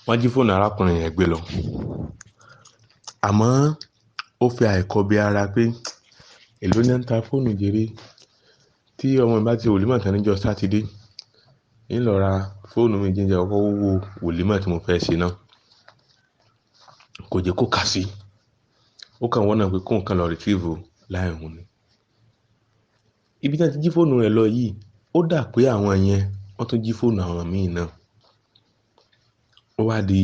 Wọ́n jí fóònù arákùnrin yẹn gbé lọ. Àmọ́ ó fi àìkọbi ara pé èló ni ń ta fóònù jèrè tí ọmọ mi bá ti wòlímọ̀ tán níjọ́ Sátidé. Ń lọ ra fóònù mi jíjẹ ọkọ̀ owó wòlímọ̀ tí mo fẹ́ ṣe náà. Kò jẹ́ kó kà sí. Ó kàn wọ́n náà pé kóun kan lọ retrieve láì hun ni. Ibi tí wọ́n ti jí fóònù rẹ̀ lọ yìí, ó dà pé àwọn yẹn wọ́n tún jí fóònù àwọn míì náà. Ó wá di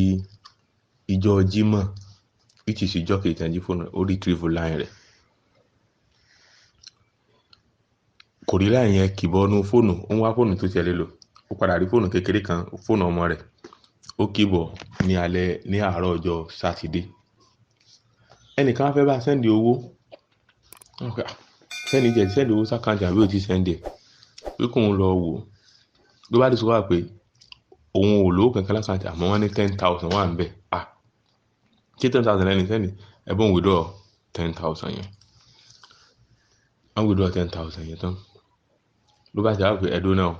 ìjọ Jímọ̀, which is ìjọ kejì tí wọ́n jí fóònù rẹ̀, ó retrieve line rẹ̀. Kò rí line yẹn kì bọ́nú fóònù, ó ń wá fóònù tó ti ẹ lè lò. Ó padà rí fóònù kékeré kan, fóònù ọmọ rẹ̀. Ó kì bọ̀ ní alẹ́ ní àárọ̀ ọjọ́ Sátidé. Ẹnìkan á fẹ́ bá send owó. Send jẹ́ send owó sákàǹtì àbí ó ti send ẹ̀. Pé kóun lọ wò. Ló bá discover pé òun ò lówó kankan lákàǹtì àmọ́ wọ́n ní 10,000 wà níbẹ̀. Ah! Ṣé 10,000 lẹ́ni send? Ẹ bá òun withdraw 10,000 yẹn. Wọ́n withdraw 10,000 yẹn tán. Ló bá ṣe wá pé ẹ dúró náà o.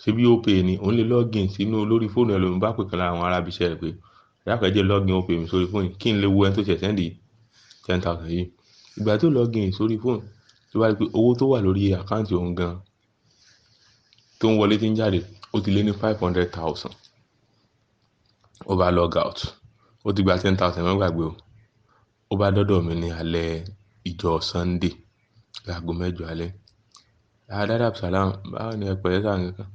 Ṣé bí Opay ni? Òun lè login sínú lórí fóònù ẹ lòun bá pè kan lára àwọn ará ibi iṣẹ́ rẹ̀ pé dákun ẹ jẹ́ login Opay mi sórí fóònù kí n lè wo ẹni tó ṣẹ̀ send 10,000 yìí. Ìgbà tí ó login sórí fóònù, tó bá rí pé owó tó wà lórí àkáǹtì òun gan tó ń wọlé tí ń jáde, ó ti lé ní 500,000. Ó bá log out. Ó ti gba 10,000, má gbàgbé o. Ó bá dọ́dọ̀ mi ní alẹ́ ìjọ Sunday, láago mẹ́jọ alẹ́. Ah, Dada Abdulsalam, báwo ni ẹ pẹ̀lẹ́ sáà nǹkan?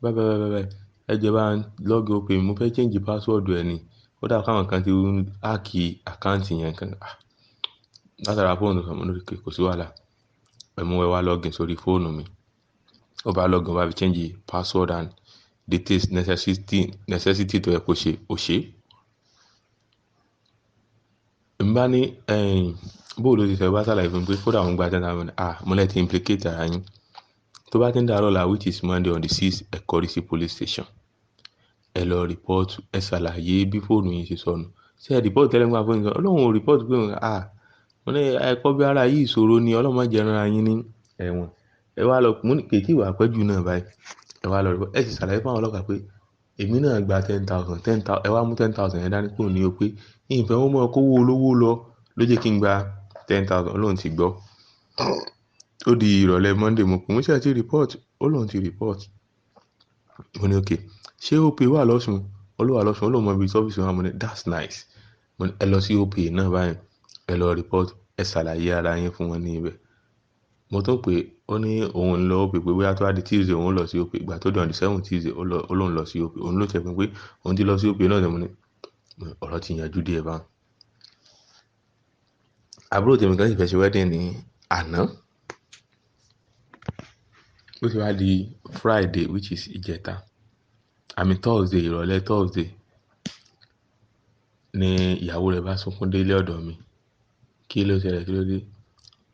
Bye bye bye bye. Ẹ jẹ́ bá ń log Opay mi, mo fẹ́ change password ẹ ni. Ó dà pé àwọn kan ti ń hack àkáǹtì yẹn kan. Ah! Látara fóònù kan, mo ní okay, kò sí wàhálà. Ẹ mú ẹ wá login sórí fóònù mi. Ó bá login, ó bá fi change password and details necessity tó yẹ kó ṣe, ó ṣe. Èmi bá ní, bó ló ti sọ, bá ṣàlàyé fún mi pé kódà òun gba 10,000. Ah! Mo lè ti implicate ara yín. Tó bá ti ń dàárọ̀ ọ̀la, which is Monday on the 6th, ẹ kọrí sí police station. Ẹ lọ report, ẹ ṣàlàyé bí fóònù yín ṣe sọnù. Ṣé ẹ report tẹ́lẹ̀ nípa fóònù yín? Ọlọ́run ò report pé òun, ah! Mo ní ẹ kọ́ bí ara yìí ìṣòro ni, Ọlọ́run má jẹ́ rán yín ní ẹ̀wọ̀n. Ẹ wá lọ, mo ní kì í tí wà pẹ́ jù náà báyìí. Ẹ wá lọ report. Ẹ sì ṣàlàyé fún àwọn ọlọ́pàá pé èmi náà gba 10,000, ẹ wá mú 10,000 yẹn dání kúrò ní o pé ìfẹ́ wọn mọ̀ kó owó olówó lọ ló jẹ́ kí n gba 10,000. Ọlọ́run ti gbọ́. Ó di ìrọ̀lẹ́ Monday, mo pè mo ṣe ti report. Ó lóun ti report. Mo ní okay. Ṣé Opay wà lọ́ṣùn? Ó ló wà lọ́ṣùn. Ó lóun mọ ibi ọ́fíìsì wọn. Mo ní that's nice. Mo ní ẹ lọ sí Opay náà báyìí. Ẹ lọ report. Ẹ ṣàlàyé ara yín fún wọn ní ibẹ̀. Mo tún pè ó ní òun ń lọ Opay pé bóyá tó bá di Tuesday òun lọ sí Opay. Ìgbà tó di on the 7th Tuesday ó lọ, ó lóun lọ sí Opay. Òun ló tẹ̀ fún pé òun ti lọ sí Opay náà. Mo ní ọ̀rọ̀ ti yanjú díẹ̀ báyìí. Àbúrò tèmi kan sì fẹ́ ṣe wedding ní àná. Ó ti wá di Friday, which is ìjẹta. I mean Thursday, ìrọ̀lẹ́ Thursday ni ìyàwó rẹ̀ bá sunkún délé ọ̀dọ̀ mi. Kí ló ṣẹlẹ̀? Kí ló dé?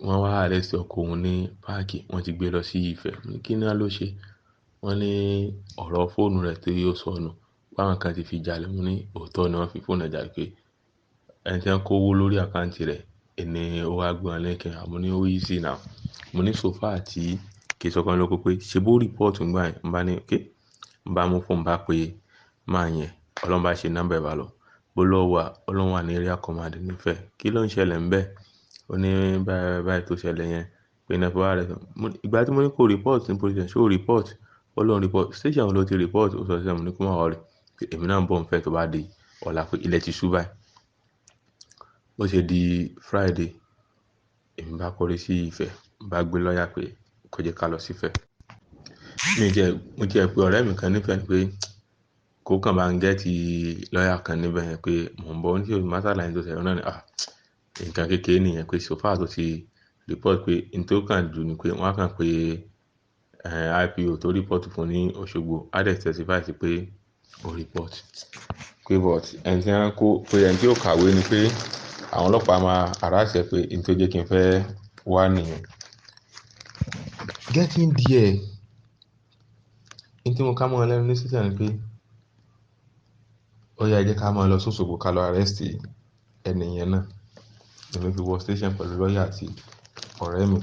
Wọ́n wá arrest ọkọ òun ní páàkì, wọ́n ti gbé lọ sí Ifẹ̀. Mo ní kí ni ló ṣe? Wọ́n ní ọ̀rọ̀ fóònù rẹ̀ tí ó sọnù. Báwọn kan ti fi jalè. Mo ní òótọ́ ni wọ́n fi fóònù rẹ̀ jalè pé ẹni tí wọ́n kó owó lórí àkáǹtì rẹ̀, ẹni ó wá gbé wọn lẹ́kẹ̀. Mo ní ó easy now. Mo ní so far tí kì í sọ kan lóko pé ṣe bó report ń gbà yẹn. Mo bá ní okay. Mo bá mú fóònù bá pé máa yẹn. Ọlọ́run bá ṣe nọ́mbà ẹ̀ bá lọ. Bó lọ wà, Ọlọ́run wà ní area command ní Ifẹ̀. Kí ló ń ṣẹlẹ̀ ńbẹ̀? Ó ní báyìí báyìí tó ṣẹlẹ̀ yẹn pé iná fi wá rẹ̀. Ìgbà tí mo ní kó report ní police station, ṣé o report? Ó lóun report. Station wo ló ti report? Ó sọ sí mi, mo ní kó má worry. Pé èmi náà ń bọ̀ ń fẹ́ tó bá di ọ̀la pé ilẹ̀ ti ṣú báyìí. Bó ṣe di Friday, èmi bá kọrí sí Ifẹ̀, bá gbé lọ́yà pé kó jẹ́ ká lọ sí Ifẹ̀. Mi jẹ́, mo jẹ́ pé ọ̀rẹ́ mi kan nífẹ̀ẹ́ pé kó kàn bá ń gẹ́tì lọ́yà kan níbẹ̀ yẹn pé mò ń bọ̀. Ó ní ṣé o máa ṣàlàyé tó ṣẹlẹ̀ náà ni, ah! Nǹkan kékeré nìyẹn pé so far tó ti report pé n tó kàn jù ni pé wọ́n á kàn pé, IPO tó report fún ní Òṣogbo á dẹ̀ testify sí pé ó report. Pé but ẹni tí wọ́n kó, pé ẹni tí ó kàwé ni pé àwọn ọlọ́pàá máa harass ẹ pé n tó jẹ́ kí n fẹ́ wá nìyẹn. Getting there, n tí mo ká mọ́ ọ lẹ́nu ní station ni pé ó yá ẹ jẹ́ ká máa lọ s'Òṣogbo ká lọ arrest ẹni yẹn náà. Èmi fi wọ station pẹ̀lú lọ́yà àti ọ̀rẹ́ mi.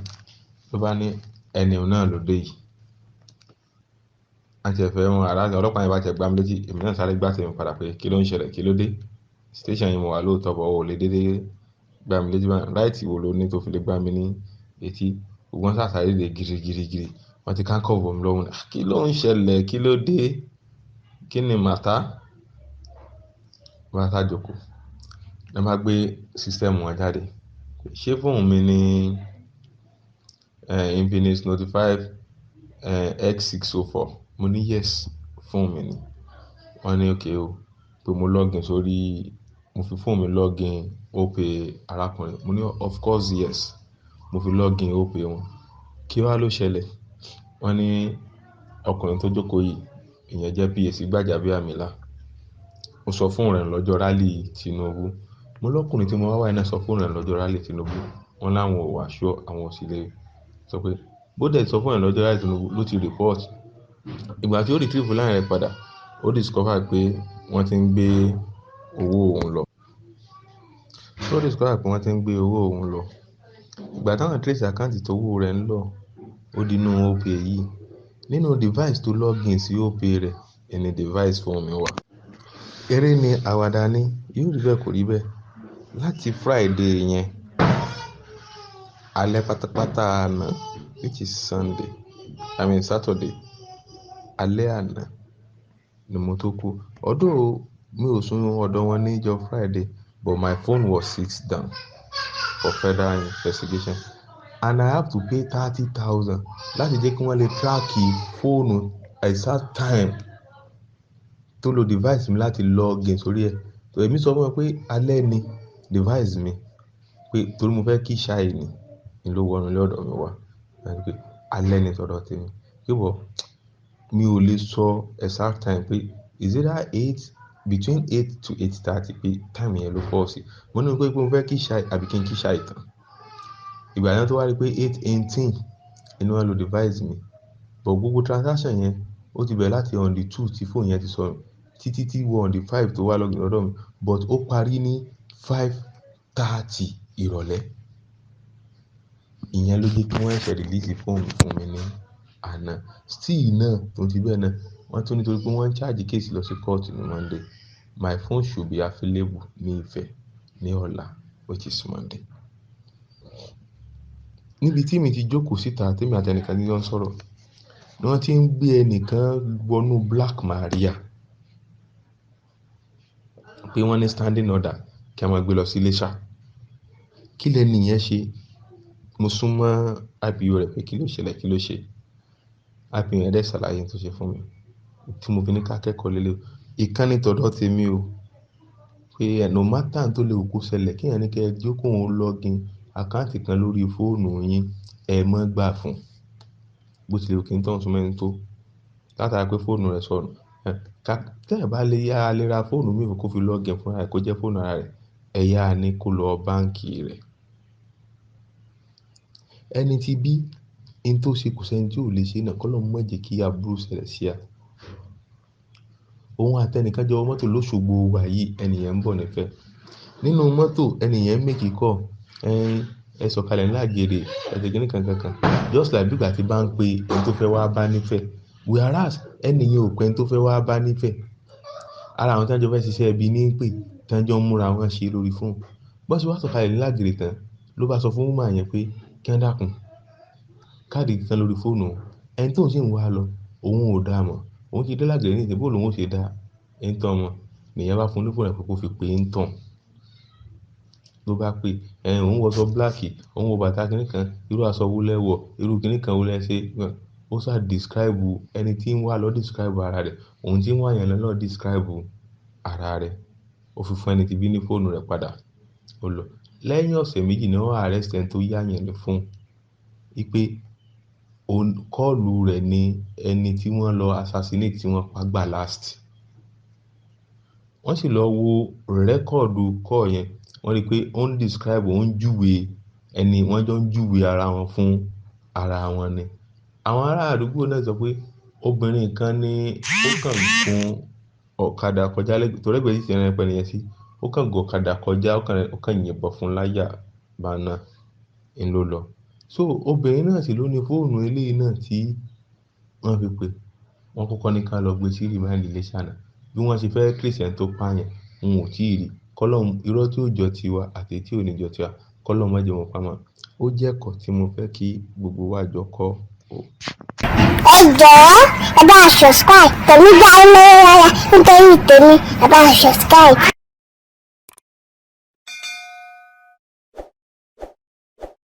Ló bá ní ẹni náà ló dé yìí. Àti ẹ̀fẹ̀ wọn ará ọlọ́pàá yẹn bá ti gbá mi létí, èmi náà sáré gbá tèmi padà pé kí ló ń ṣẹlẹ̀, kí ló dé? Station yìí mo wà lóòótọ́, but o ò lè dédé gbá mi létí báyìí. Right wo lo ní tó fi lè gbá mi ní etí? Gbogbo wọn sá sáré dé gírígírígírí. Wọ́n ti handcuff mi lọ́wọ́. Kí ló ń ṣẹlẹ̀? Kí ló dé? Kí ni matter? Wọ́n bá sá jókòó. Wọ́n bá gbé system wọn jáde. Ṣé fóònù mi ní, Infinix Note 5, X604? Mo ní yes, fóònù mi ni. Wọ́n ní okay o, pé mo login sórí, mo fi fóònù mi login Opay arákùnrin. Mo ní of course yes, mo fi login Opay wọn. Kí wá ló ṣẹlẹ̀? Wọ́n ní ọkùnrin tó jókòó yìí, ìyẹn jẹ́ PAC Gbajabiamila. Ó sọ fóònù rẹ̀ lọ́jọ́ rally Tinubu. Mo lọ́kùnrin tí mo wá wá iná sọ fóònù rẹ̀ lọ́jọ́ rally Tinubu. Wọ́n láwọn ò wá sure, àwọn ò sì lè sọ pé bó dẹ̀ sọ fóònù rẹ̀ lọ́jọ́ rally Tinubu ló ti report. Ìgbà tí ó retrieve line rẹ̀ padà, ó discover pé wọ́n ti ń gbé owó òun lọ. Ó discover pé wọ́n ti ń gbé owó òun lọ. Ìgbà tí wọ́n trace account tó owó rẹ̀ ń lọ, ó di inú Opay yìí. Nínú device tó login sí Opay rẹ̀, ẹni device phone mi wà. Eré ni, àwàdà ni, yóò rí bẹ́ẹ̀ kò rí bẹ́ẹ̀. Láti Friday yẹn, alẹ́ pátápátá àná, which is Sunday, I mean Saturday, alẹ́ àná ni mo tó kú. Although mi ò sún ọ̀dọ̀ wọn ní ọjọ́ Friday, but my phone was seized down for further investigation. And I have to pay 30,000 láti jẹ́ kí wọ́n lè track fóònù exact time tó lo device mi láti login sórí ẹ̀. So èmi sọ fún wọn pé alẹ́ ni device mi, pé torí mo fẹ́ kí ṣáì ni, ni ló wọnú ilé ọ̀dọ̀ mi wá. Láti pé alẹ́ ni tọ̀dọ̀ tèmi. Kí bọ̀, mi ò lè sọ exact time pé is it that 8, between 8 to 8:30 pé time yẹn ló fall sí. Mo ní pé mo fẹ́ kí ṣáì àbí kí n kí ṣáì tán. Ìgbà yẹn tó wá rí pé 8:18 ni wọ́n lo device mi. But gbogbo transaction yẹn ó ti bẹ̀rẹ̀ láti on the 2 tí fóònù yẹn ti sọnù títí tí wọ on the 5 tó wá login lọ́dọ̀ mi. But ó parí ní 5:30 ìrọ̀lẹ́. Ìyẹn ló jẹ́ kí wọ́n ṣẹ̀ release fóònù fún mi ní àná. Still náà tó ti bẹ́ẹ̀ náà, wọ́n tún nítorí pé wọ́n ń charge case lọ sí court ní Monday. My phone should be available ní Ifẹ̀ ní ọ̀la, which is Monday. Níbi tí mi ti jókòó síta, tí èmi àti ẹnìkan tí wọ́n ń sọ̀rọ̀, ni wọ́n ti ń gbé ẹnìkan wọnú Black Maria. Pé wọ́n ní standing order kí a máa gbé lọ sí Iléṣà. Kí lẹni yẹn ṣe? Mo sún mọ́ IPO rẹ̀ pé kí ló ṣẹlẹ̀, kí ló ṣe? IPO yẹn dẹ̀ ṣàlàyé ohun tó ṣe fún mi. Tí mo fi ní ká kẹ́kọ̀ọ́ lélẹ̀. Ìkànnì tọ̀dọ̀ tèmi o. Pé no matter tó lè kó ṣẹlẹ̀, kí ẹ̀yin ní kí ẹ jókòó login account kan lórí fóònù yín, ẹ má gbà fún. Bó ti lè kí n tán súnmọ́ ẹni tó. Látara pé fóònù rẹ̀ sọnù. Tí ẹ̀ bá lè yá, lè ra fóònù mìíràn kó fi login fún ara rẹ̀ kó jẹ́ fóònù ara rẹ̀. Ẹ yá ni kó lọ báǹkì rẹ̀. Ẹni tí bí in tó ṣe kò sí ẹni tí ò lè ṣe náà, kó lọ má jẹ́ kí aburú ṣẹlẹ̀ sí a. Òun àti ẹnìkan jọ wọ mọ́tò lóṣogbo wa yìí, ẹni yẹn ń bọ̀ nífẹ̀ẹ́. Nínú mọ́tò, ẹni yẹn make call. Ẹ sọ̀kalẹ̀ ní Lágèrè, ẹ ṣe kíní kan kan kan. Just like bí ìgbà tí bá ń pe ẹni tó fẹ́ wá bá nífẹ̀ẹ́. Whereas ẹni yẹn ò pe ẹni tó fẹ́ wá bá nífẹ̀ẹ́. Ara àwọn tí wọ́n jọ fẹ́ ṣiṣẹ́ ẹbí ní ń pè, tí wọ́n jọ ń múra wọn ṣe lórí fóònù. Bó ṣe wá sọ̀kalẹ̀ ní Lágèrè tán, ló bá sọ fún woman yẹn pé kí wọ́n dákun. Káàdì tí tán lórí fóònù òun. Ẹni tó ń sì ń wá lọ, òun ò dá mọ̀. Òun ti dé Lágèrè ní ìsìn, bó lòun ó ṣe dá ẹni tán mọ̀. Ni ìyẹn bá fún un ní fóònù rẹ̀ pé kó fi pe ẹni tán. Ló bá pe, òun wọ aṣọ black, òun wọ bàtà kíní kan, irú aṣọ wo lẹ wọ̀, irú kíní kan wo lẹ ṣe. Ó sá describe ẹni tí ń wá lọ describe ara rẹ̀. Òun tí ń wá yẹn lọ describe ara rẹ̀. Ó fi fún ẹni tí bí ní fóònù rẹ̀ padà. Ó lọ. Lẹ́yìn ọ̀sẹ̀ méjì ni wọ́n arrest ẹni tó yá yẹn ní fóònù. Wípé call rẹ̀ ni ẹni tí wọ́n lọ assassinate tí wọ́n pa gbà last. Wọ́n sì lọ wo record call yẹn. Wọ́n rí pé ó ń describe, ó ń júwe ẹni, wọ́n jọ ń júwe ara wọn fún ara wọn ni. Àwọn ará àdúgbò náà sọ pé obìnrin kan ní ó kàn gun ọ̀kadà kọjá lẹ́gbẹ̀ẹ́, torí ẹgbẹ́ títì ẹran pẹ̀lú yẹn sí. Ó kàn gun ọ̀kadà kọjá, ó kàn yìnbọn fún láyà bá náà ń lọ lọ. So obìnrin náà sì ló ní fóònù eléyìí náà tí wọ́n fi pè. Wọ́n kọ́kọ́ ní ká lọ gbé sí remand Iléṣà náà. Bí wọ́n ṣe fẹ́ trace ẹni tó pààyàn, wọn ò tíì rí. Kọ́lọ́hun, irọ́ tí ó jọ tiwa àti èyí tí ò ní jọ tiwa, kọ́lọ́hun má jẹ́ wọn pamọ́. Ó jẹ́ ẹ̀kọ́ tí mo fẹ́ kí gbogbo wa jọ kọ́ o. Ẹ jọ̀ọ́, ẹ bá a subscribe. Tèmi dá lọ́wọ́ rárá nítorí tèmi, ẹ bá a subscribe.